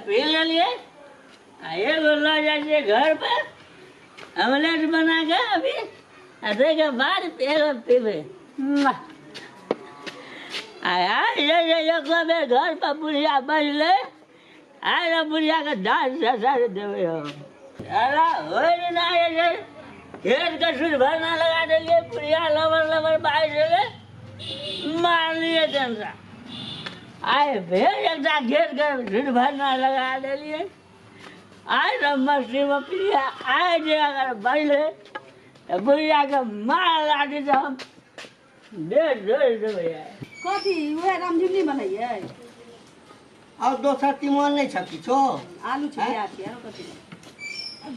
पी लेलियै आ एगो लऽ जाइ छियै घर पर ऑमलेट बना के अभी आ ताहिके बाद एगो पीबै। आ आइ जे जे एक बेर घर पर बुढ़िया बजलै, आइ ने बुढ़ियाके दाँत ससारि देबै हम। साला होइ दिना जे छै खेतके सुध भरना लगा देलियै, बुढ़िया लबर लबर बाजि गेलै, मारलियै तनिका। आइ फेर एकटा खेतके सुध भरना लगा देलियै। आइ तऽ मस्तीमे प्रिया आइ जे अगर बजलै तऽ बुढ़ियाके मार लाठी तऽ हम देह जोड़ि देबै आइ। कथी उएह रामझिमनी बनैयै? और दोसर तीमन नहि छ किछो? आलू छै, प्याज छै, आरो कथी?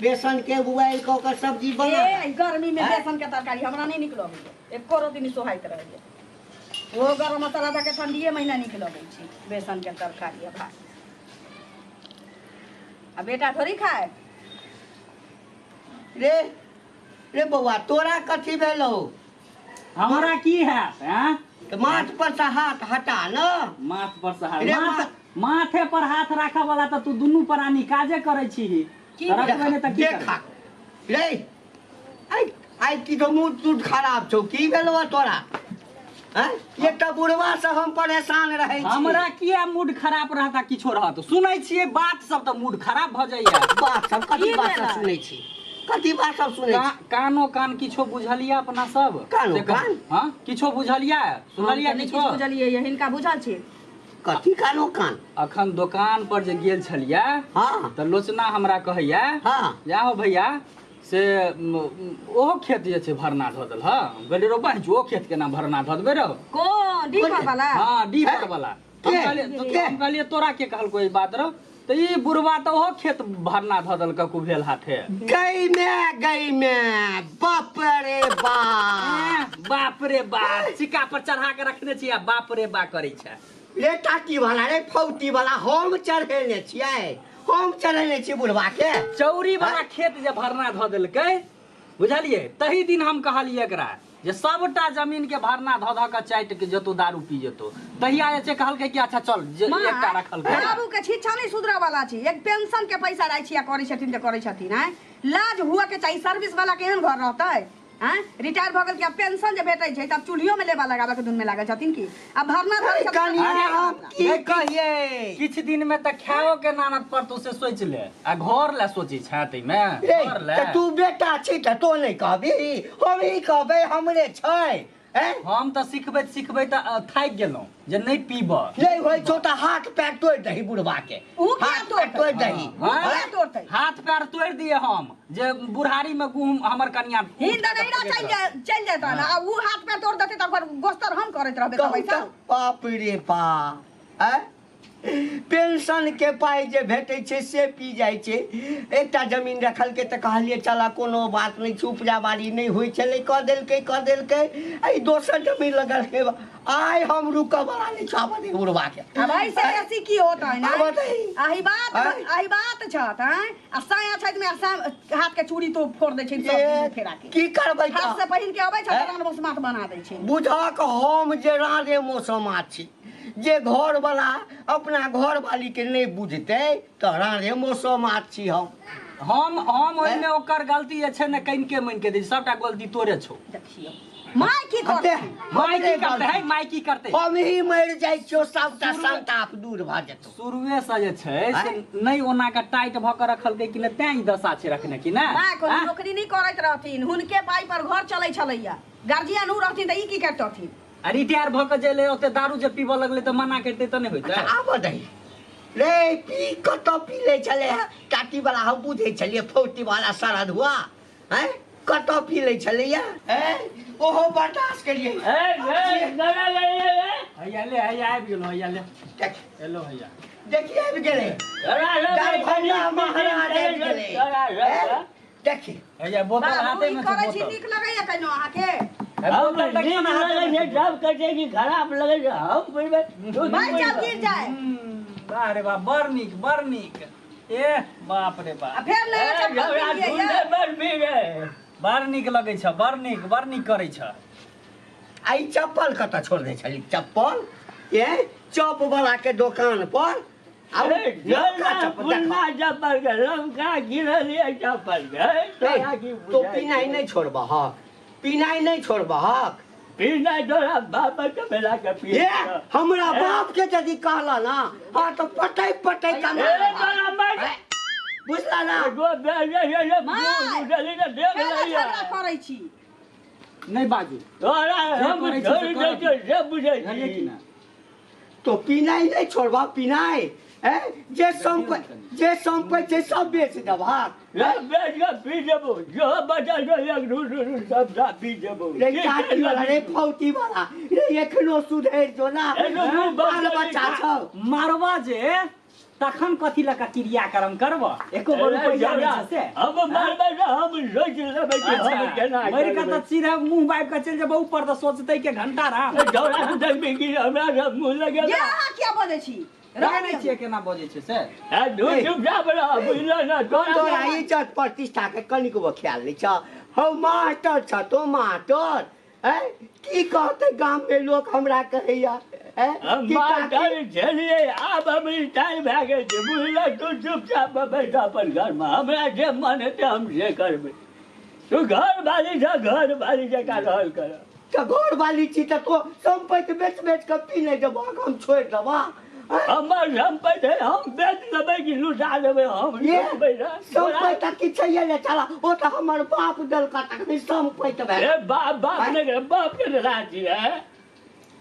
बेसन के उबालि कऽ ओकर सब्जी बना। ए गर्मी में बेसन के तरकारी हमरा नहीं निक लगैया, एको रोटी नहीं सोहाइत रहैया। ओ गरम मसाला दऽ के ठंडिये महीना निक लगै छै बेसन के तरकारी आ भात। आ बेटा थोड़ी खाए। रे रे बौआ, तोरा कथी भेलौ? हमरा की हैत? हैं तऽ माथ पर से हाथ हटा न। माथ पर से हाथ रे माथ माथे पर हाथ राखऽ वाला तऽ तू दुनू प्राणी काजे करै छीही। की तऽ रखबै नहि तऽ की देखा करबै? रे आइ आइ की तो मुँह तूठ खराब छौ, की भेलौ तोरा? हैं, एकटा बुढ़वा से हम परेशान रहै छी। हमरा किया मूड खराब रहता? किछो रहत, सुनै छियै बात सब तऽ मूड खराब भऽ जाइया। बात सब कथी? की बात सब भेलै? सुनै छी? कथी बात सब सुनै छी? कानो कान किछो बुझलियै अपना सब? कानो से कहू। कान? हाँ, किछो बुझलियै, सुनलियै? हम तऽ नहि किछो किछु बुझलियै, हिनका बुझल छै। कथी कानो कान? अखन दोकान पर जे गेल छलियै तऽ लोचना हमरा कहैया, जाहो भैया से ओहो खेत जे छै भरना धऽ देल। हम कहलियै, रौ बहिन, ओ खेत केना भरना धऽ देबै रौ? कोन डीपर वाला? हाँ, डीपर वाला। हम के? कहलियै के? हम कहलियै, तोरा के कहलको ई बात रौ? तऽ ई बुढ़वा तऽ ओहो खेत भरना धऽ देलक कुभेल हाथे। गई में गई में, बाप रे बाप। एह, बाप रे बाप, चिका पर चढ़ा के रखने छी आ बाप रे बा करै छै। रे टाटी वाला, रे फौती वाला, हम चढ़ेने छियै, हम चढ़ेने छियै बुढ़वा के। चौरी वाला खेत जे भरना धऽ देलकै, बुझलियै? तही दिन हम कहलियै एकरा जे सबटा जमीन के भरना धऽ धऽ के चाटि के जेतो, दारू पी जेतो। तहिया जे छै कहलकै कि अच्छा चल, जे माँ, एकटा रखलकै। बाबू के शिक्षा नहीं सुधरऽ वाला छै। एक पेंशन के पैसा राखि छियै, करै छथिन तऽ करै छथिन। आँय, लाज हुअ के चाही। सर्विस वाला केहन घर रहतै? आँय, रिटायर भऽ गेल कि आब पेंशन जे भेटै छै तब चूल्हियो में लेबा लगाबऽ के धुन में लागल छथिन की आब भरना धरै छथिन। कनिया, हम की कहियै? किछु दिन में तऽ खाओ के नानत पड़तौ, से सोचि ले। आ घर लए सोचै छै ताहिमे रे घर लए। तऽ तू बेटा छी तऽ तो नहि कहबी, हम ही कहबै, हमरे छै। हैं? हम तऽ सिखबैत सिखबैत थाकि गेलहुँ जे नहि पीब। नहि होइ छौ तऽ हाथ पैर तोड़ि दही बुढ़वा के। ऊ किया हाथ पैर तोड़तै? तोड़ि दही। हाँ? किया तोड़तै? हाथ पैर तोड़ि दिए हम जे बुढ़ारी में गुम हमर कनिया हिंद नैरा चलि जाय, चलि जेतनि आ ऊ हाथ पैर तोड़ देतै तऽ ओकर गोस्तर हम करैत रहबै। कहू तऽ तऽ, बाप रे बाप, आँय? पेंशन के पाइ जे भेटै छै से पी जाइ छै। एकटा जमीन रखलकै तऽ कहलियै चल कोनो बात नहि छै, उपजा बाड़ी नहि होइ छलै, कऽ देलकै, कऽ देलकै। एहि दोसर जमीन लगलकै। आइ हम रुकऽ वाला नहि छाबऽ दे बुढ़वा के। आब एहिसँ बेसी की होतै? आब दही। आही बात आँय? आही बात छत। आँय, आ साया छथि में आ हाथ के चूड़ी तो फोड़ दै छै सब ए, दिन फेरा के। की करबै तऽ? हाथ से पहिन के अबै छै आँय? तऽ मौसमात बना दै छै। बुझक हम जे राधे मौसमा छी, जे घरवला अपना घरवाली के नहि बुझतै तऽ राधे मौसमा छी हम। हम ओहिमे ओकर गलती जे छै ने कनिके मानि के दै छी, सबटा गलती तोरे छौ। देखियौ माय की करतै। माय की करतै? है माय की करतै? हम ही मरि जाइ छियौ, सबटा संताप दूर भऽ जेतौ। शुरुए से जे छै से नहि ओना के टाइट भऽ के रखलकै कि नहि, तें ई दशा छै रखने कि नहि। माय कोनो आँय? नौकरी नहि करैत रहथिन, हुनके पाइ पर घर चलै छलैया। गार्जियन ऊ रहथिन तऽ ई की करतथिन? आ रिटायर भऽ के जे ओते दारू जे पीबऽ लगलै तऽ मना करतै तऽ नहि होइतै? अच्छा आबऽ दही रे, पी कतऽ पी लै छलै हे टाटी वाला? हम बुझै छलियै फौती वाला सरद हुआ हैं, कतऽ पी लै छलैया? हैं, ओहो बर्दाश्त करियै। ए, ए, गला गला रे। हैया ले, हैया आबि गेलौ, हैया ले। देख। एलो हैया। देखिए आबि गेलै। गला रे, दरभंगा महाराज आबि गेलै। गला रे। हैं? देखी हैया बोतल बाबू हाथे ई मे करै छै छी बोतल। नीक लगैया कहिनो अहाँके? है हम बोतल देखियौ नीक ने हाथे लगै मे छै, छै। सब कहै छै कि खराब लगै छै, हम पीबै तू माय पीबै। चल गिर जाए। वाह रे वाह, बड़ नीक, बड़ नीक। ए बाप रे आ बाप। फेर ए, नया चप्पल झगड़ा पिन्हियै सुनले या? बड़ पीबै। बड़ नीक लगै छ, बड़ नीक, बड़ नीक करै छ। आ ई चप्पल कतऽ छोड़ने छली चप्पल? ए चॉप वाला के दोकान पर तो पीनाइ नहीं छोड़बहक, पीनाइ नहीं छोड़बहक। पीनाइ तोरा बाप के बेला के पी। हमरा बाप के यदि कहला ना हाँ तो पटै पटै कमा बुझला ना। करै छी नहीं बाजू तोरा हम छोड़ दै छियौ से बुझै छी ना। तो पीनाइ नहीं छोड़बा, पीनाइ जे संपत्ति छै सब बेच देबहक। बेच के पी जेबौ, जो बचल छौ एक दू सब पी जेबौ। रे चाची वाला रे फौती वाला रे एखनो सुधरि जो ना, बाल बच्चा छौ। मारबा जे तखन कथी लऽ कऽ क्रियाक्रम करब, एको गो रुपैआ नहि छै से। हम मारबै तऽ हम सोचि लेबै कि हम केना मरि कऽ तऽ सीधा मुँह बाबि कऽ चलि जेबै ऊपर, तऽ सोचतै के घंटा राम झौरा देखबी कि हमरा सब मुँह लगेबै। अहाँ किया बजै छी? रहै छियै केना बजै छै से। बुझल ना तोरा इज्जत प्रतिष्ठा के कनिकबो ख्याल नहि छौ। हौ मास्टर छ तो मास्टर, की कहतै गाम में लोक हमरा कहैया। मास्टर छलियै, आब हम रिटायर भए गेल छी बुझल। तू चुपचाप बैठ अपन घरमे, हमरा जे मन हेतै हम से करबै। तू घर वाली छ, घर वाली जकाँ रहल कर। तऽ घर वाली छी तऽ तो सम्पत्ति बेच बेच कऽ पी नहि देबहक, हम छोड़ि देबह। हमर सम्पत्ति है, हम बेच लेबै कि लुटा देबै हम। सम्पत्ति तऽ किछु छैहे नहि चला, ओ तऽ हमर बाप देलका तखन सम्पत्ति भेल। बाप बाप नहि, बाप के राज है।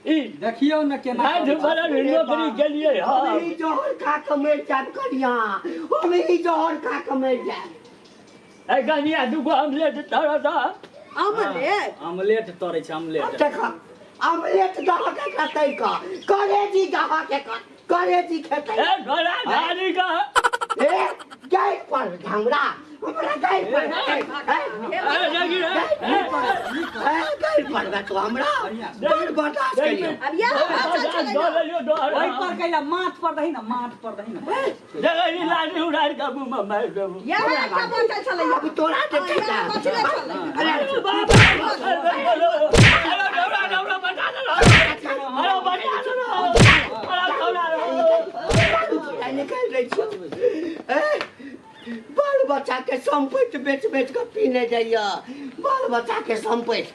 देखियौ ने केना नौकरी केलियै। हम ई जहर खा कऽ मरि जायब कनिया, हम ई जहर खा कऽ मरि जायब। ए कनिया दूगो ऑमलेट तरह दऽ। ऑमलेट? ऑमलेट तरै छै, ऑमलेट। देख ऑमलेट दह के खेतै कऽ, कलेजी दह के कलेजी खेतै। ए घोड़ा गाड़ी का ए गाय पर हमरा हमरा गाय पर गाय पर बैठो हमरा बड़ बर्दाश्त करियो। अब यह ओहि पर कैला माथ पर दही ना, माथ पर दही ना। जगह लाठी उड़ाड़ के मुंह में मारि देबो। यह एकटा बचल छलै। अब तोरा देखै जा। अरे बाप अरे डौरा डौरा बचा दे, अरे बचा दे, अरे डौरा निकालि दै छियौ। बाल बच्चा के सम्पत्ति बेच बेच कऽ पीने जाइया, बाल बच्चा के सम्पत्ति।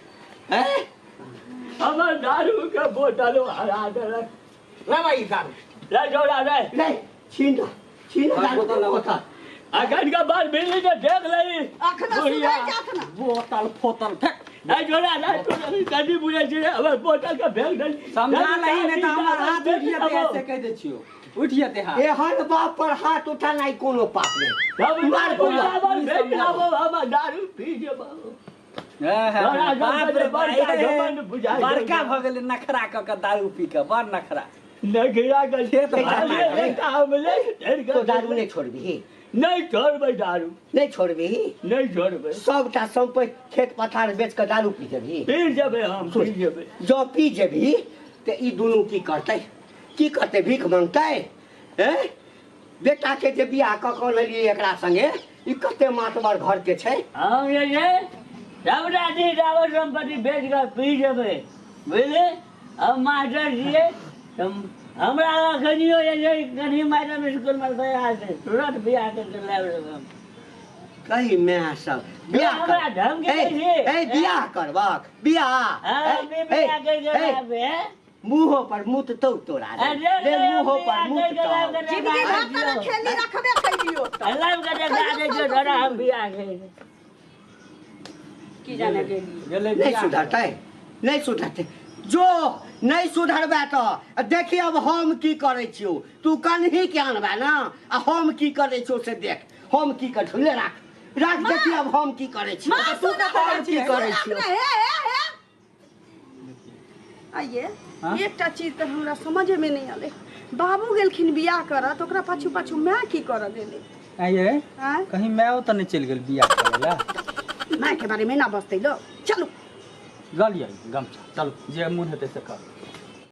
हमर दारू के बोतल हरा देलक। ले भाई दारू ले जोड़ा ले ले छीन छीन दारू के बोतल। अखन के बाल बिजली के देख लही अखन सुधरि जात ना। बोतल फोतल फेक नहीं जोड़ा नहीं कथी बुझै छी हमर बोतल के फेंक दे। समझा लही नहीं तऽ हमर हाथ उठि जेतै, ऐसे कहि दै छियौ उठि जेतै हाथ। एहन बाप पर हाथ उठेनाइ कोनो पाप नहि। दारू पी जेबौ। बड़का भऽ गेलै नखरा कऽ कऽ दारू पी कऽ, बड़ नखरा। नखरा के दारू नहि छोड़बिही? नहीं छोड़बै दारू, नहीं छोड़बिही, नहीं छोड़बै। सबटा सम्पत्ति खेत पथार बेच कऽ दारू पी जेबही? पी जेबै हम, पी जेबै। जँ पी जेबही तऽ ई दुनू की करतै, की करतै? भीख मांगतै? बेटा के जे बियाह कऽ कऽ अनलियै एकरा संगे, ई कते मातबर घर के छै। हम जे छै सबटा चीज दावर सम्पत्ति बेच कऽ पी जेबै बुझली। हम मास्टर छियै, हमरा अखनियो जे छै कनि मैडम स्कूलमे तैयार छै, तुरंत बियाह कऽ लाबि लेबै हम। कही माय सब बियाह हमरा धमकी दै छी। ए बियाह करबक? बियाह मुँहो पर मुत तौ तोरा रे, मुँहो पर मुत तौ। जिंदगी भर तोरा खेली रखबे कैलियो। लाइव के देखा दै छियौ तोरा हम बियाह करि की जाने गेली। नहीं सुधरतै, नहीं सुधरतै। जो नहीं सुधरबै तऽ देखी अब हम की करै छियौ। तू कन्ही के आनबै ना, आ हम की करै छियौ से देख। हम की करै छियौ, ले राख राख, देखी अब हम की करै छियौ। हम की करै छियौ। आइए एकटा चीज तऽ हमरा समझमे नहि आलै। बाबू गेलखिन बियाह करऽ तऽ ओकरा पाछू पाछू माय की करऽ गेलै? आइए कहीं माय तऽ नहि चलि गेल बियाह करै लए? माय के बारेमे ना बजतै लो। चलू लऽ लिअ गमछा, चलू जे मोन हेतै से कर।